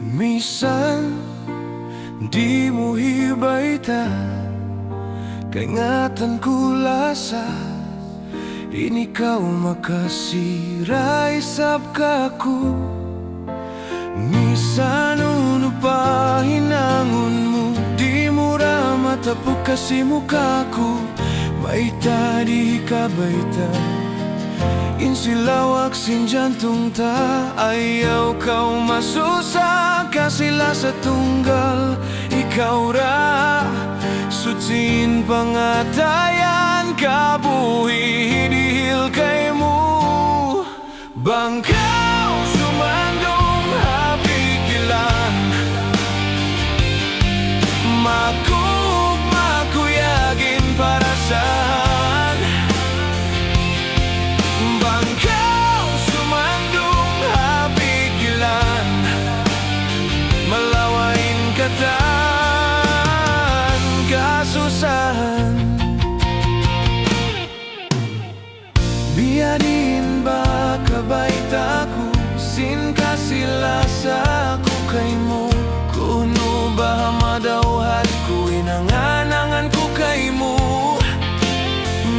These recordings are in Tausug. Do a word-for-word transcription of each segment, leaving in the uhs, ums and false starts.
Minsan di' mu hibayta', kaingatan ku lasa in ikaw makasira isab kāku'. Minsan unu pa hinangun mu, di' mu da matapuk kasi mu kāku'. Mayta' di' kabayta' in silawak sin jantung ta, ayaw kaw masusa kasi lasa tunggal ikaw ra. Suchi in pangatayan, kabuhi' hidihil kaymu. Bang kaw sumandung ha pikilan, makug makuyag in parasahan. Bang kaw sumandung ha pikilan, malawa' in katan kasusahan. Biya' diin ba kabayta' ku sin kasi-lasa ku kaymu? Kunu' baha' madawhat ku in angan-angan ku kaymu?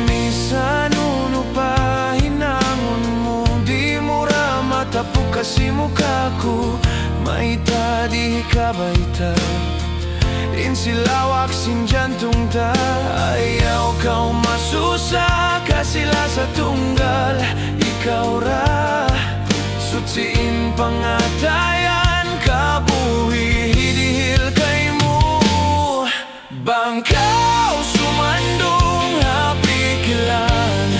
Minsan unu pa hinangun mu, di' mu da matapuk kasi mu kāku'. Mayta' di' kabayta' in silawak sin jantung ta, ayaw kaw masusa kasi lasa tunggal ikaw ra. Suchi in pangatayan, kabuhi' hidihil kaymu. Bang kaw sumandung ha pikilan,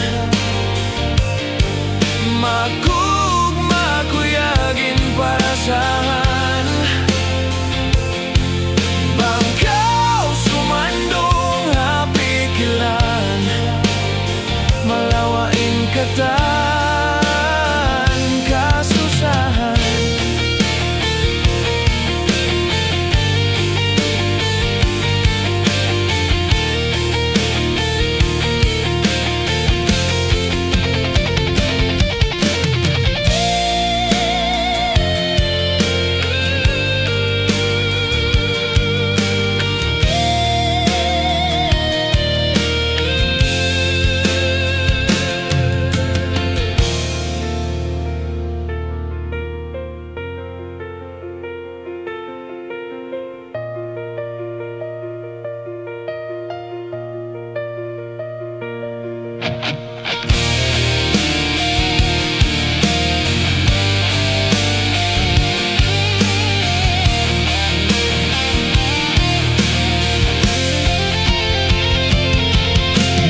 makug makuyag in parasahan. Bang kaw sumandung ha pikilan, malawa' in katan kasusahan.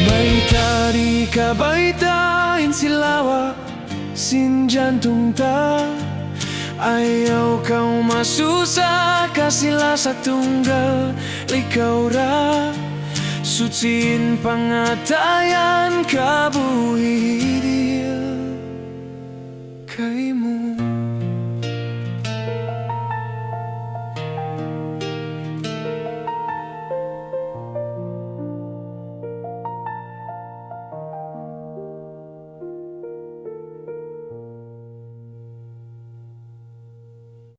Mayta' di' kabayta' in silawak sin jantung ta, ayaw kaw masusa kasi lasa tunggal ikaw ra. Suchi in pangatayan, kabuhi' hidihil kaymu.